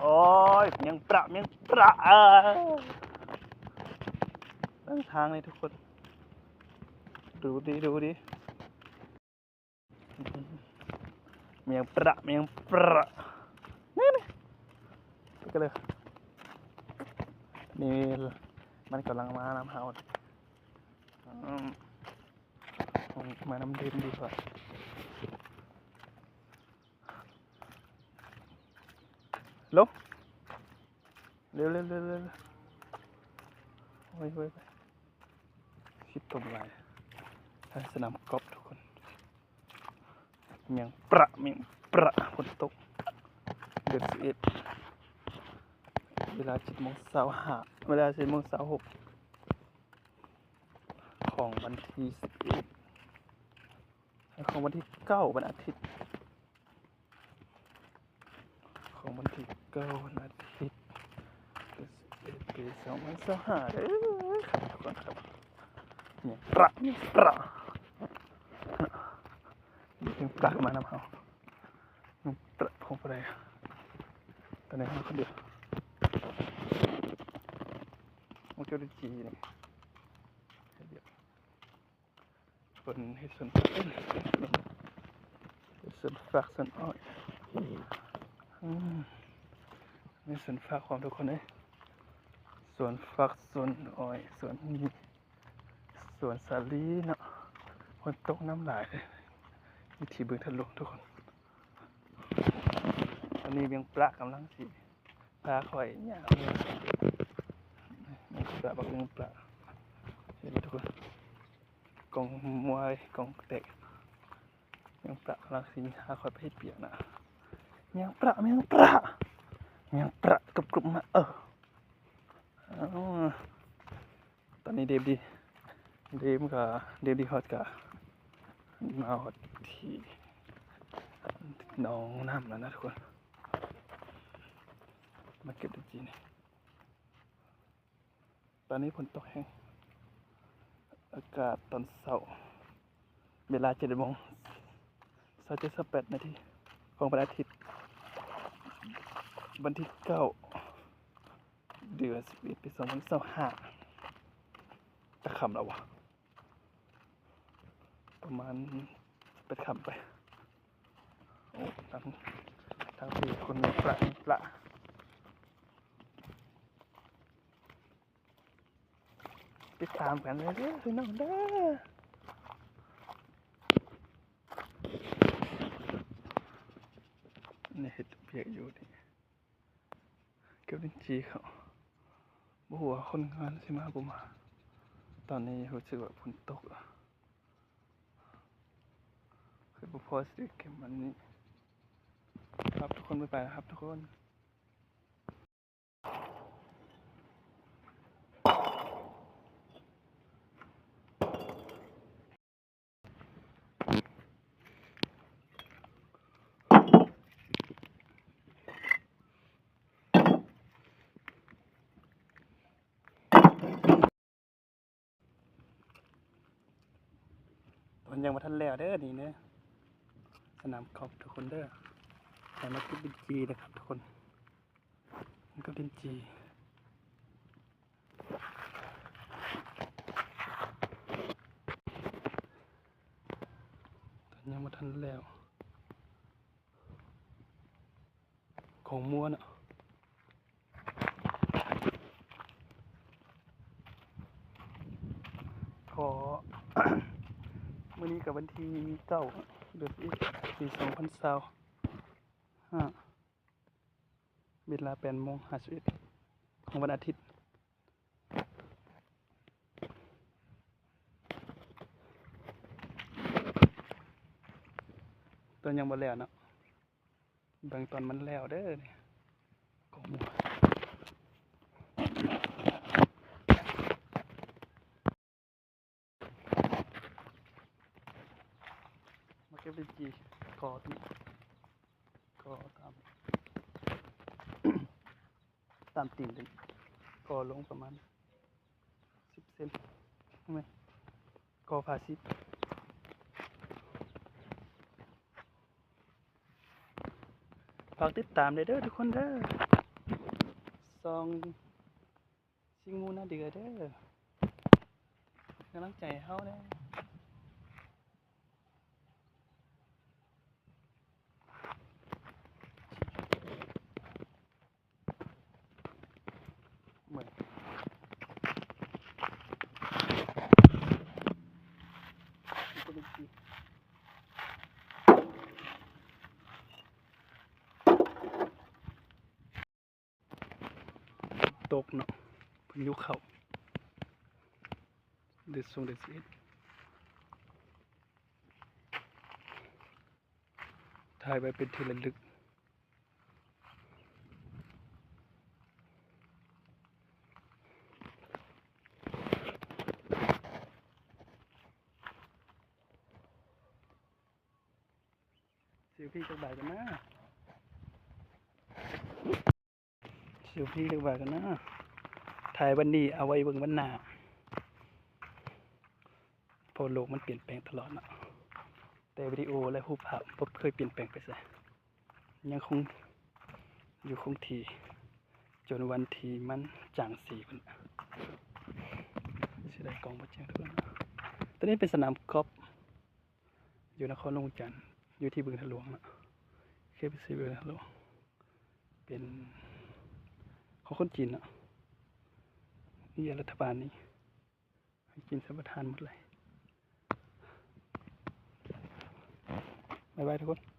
ໂອ້ຍ ແມງປະ ແມງປະ ເອີ ເບິ່ງທາງນີ້ທຸກຄົນ ດູດີ ດູດີ ແມງປະ ແມງປະ ນີ້ ນີ້ ໄປກັນເລີຍ ນີ້ ມັນກຳລັງມານຳເຮົາ ອືມ ມານຳເດມດີກວ່າ ລົງ ເລັວໆໆໆ ໂອ້ຍໆ ຄິດຕົມຫຼາຍ ທາງສະໜາມກອບທຸກຄົນ ແມງປະ ແມງປະ ຝົນຕົກ ເດືອນສິບເອັດ ເວລາເຈັດໂມງຊາວຫ້າ ເວລາເຈັດໂມງຊາວຫົກ ຂອງວັນທີສິບເອັດ ຂອງວັນທີເກົ້າ ວັນອາທິດ ຂອງວັນທີເກົ້າ ວັນອາທິດ ເດືອນສິບເອັດ ປີສອງພັນຊາວຫ້າ ເດີ ທຸກຄົນຄັບ ແມງປະ ແມງປະ ແມງປະມານຳເຮົາ ແມງປະຂອງຜູ້ໃດ ຕອນນີ້ເຮົາຄົນດຽວ ໂອເຄ ດີຈີນີ້ ເຮັດວຽກ ເພິ່ນເຮັດສວນ ເຮັດສວນຝັກສວນອ້ອຍ ອືມ ມີສວນຝັກພ້ອມທຸກຄົນເອີຍ ສວນຝັກ ສວນອ້ອຍ ສວນມີ ສວນສາລີເນາະ ຝົນຕົກນ້ຳຫຼາຍ ວິທີເບິ່ງທະລຸທຸກຄົນ ຕອນນີ້ແມງປະກຳລັງຊິ ພາຂ້ອຍຍ່າງເມືອ ແມງປະ ບັກແມງປະ ເຫັນບໍ່ທຸກຄົນ ກອງມວຍ ກອງແຕກ ແມງປະກຳລັງຊິພາຂ້ອຍໄປເຮັດວຽກນະ ແມງປະ ແມງປະ ແມງປະ ກົບໆມາ ເອີ ເອົາ ຕອນນີ້ເດມດີ ເດມກະ ເດມດີຮອດກະ ມາຮອດທີ່ໜອງນ້ຳແລ້ວນະທຸກຄົນ ມາເກັບໄດ້ຈີນ ຕອນນີ້ຝົນຕົກແຮງ ອາກາດຕອນເຊົ້າ ເວລາເຈັດໂມງ ຊາວເຈັດ ຊາວແປດນາທີ ຂອງວັນອາທິດ ວັນທີເກົ້າ ເດືອນສິບເອັດ ປີສອງພັນຊາວຫ້າ ຈະຄ່ຳແລ້ວຫວາ ປະມານແປດຄ່ຳໄປ ໂອ້ ທາງ ທາງພີ້ຄົນມີປະ ມີປະ ຕິດຕາມກັນເດີພີ່ນ້ອງເດີ ນີ້ເຮັດວຽກຢູ່ນີ້ ເກັບລິ້ນຈີ່ເຂົາ ບໍ່ຮູ້ວ່າຄົນງານຊິມາບໍ່ມາ ຕອນນີ້ຮູ້ສຶກວ່າຝົນຕົກ ຄືບໍ່ພໍຊິໄດ້ເກັບອັນນີ້ ຄັບທຸກຄົນ ບາຍບາຍນະຄັບທຸກຄົນ. ມັນຍັງບໍ່ທັນແລ້ວເດີນີ້ເດີ ສະໜາມກອບທຸກຄົນເດີ ໃຫ້ມາເກັບລິ້ນຈີ່ເດີຄັບທຸກຄົນ ມາເກັບລິ້ນຈີ່ ຍັງບໍ່ທັນແລ້ວ ຂອງມົວເນາະ ຂໍ ມື້ນີ້ກໍວັນທີເກົ້າ ເດືອນສິບເອັດ ປີສອງພັນຊາວຫ້າ ເວລາແປດໂມງຫ້າສິບເອັດ ຂອງວັນອາທິດ ຕອນຍັງບໍ່ແລ້ວເນາະ ເບິ່ງຕອນມັນແລ້ວເດີນີ້ ກອງໝູ່ ມາເກັບລິ້ນຈີ່ ກໍ ກໍຕາມ ຕາມຕີນເລີຍ ກໍລົງປະມານສິບເຊັນ ແມ່ນ ກໍພາສິບ ຝາກຕິດຕາມແດ່ເດີທຸກຄົນເດີ ຊ່ອງຊິງມູນາເດືອເດີ ກຳລັງໃຈໃຫ້ເຮົາແດ່. ຕົກເນາະ ພາຍຸເຂົ້າ ເດືອນ ເດືອນສິບເອັດ ຖ່າຍໄວ້ເປັນທີ່ລະລຶກ. ເຊວຟີຈັກບາດກັນນະ ເຊວຟີຈັກບາດກັນນະ ຖ່າຍວັນນີ້ເອົາໄວ້ເບິ່ງວັນໜ້າ ເພາະໂລກມັນປ່ຽນແປງຕະຫຼອດເນາະ ແຕ່ວິດີໂອ ແລະ ຮູບພາບບໍ່ເຄີຍປ່ຽນແປງໄປໃສ ຍັງຄົງຢູ່ຄົງທີ່ ຈົນວັນທີ່ມັນຈາງສີພຸ້ນ. ເສຍດາຍກ້ອງບໍ່ແຈ້ງທຸກຄົນ. ຕົວນີ້ເປັນສະໜາມກອບ ຢູ່ນະຄອນຫຼວງວຽງຈັນ ຢູ່ທີ່ບຶງທາດຫຼວງເນາະ ເຂດເຂດບຶງທາດຫຼວງ ເປັນຂອງຄົນຈີນເນາະ ນີ້ລັດຖະບານນີ້ໃຫ້ຈີນສຳປະທານໝົດເລີຍ. ບາຍບາຍທຸກຄົນ.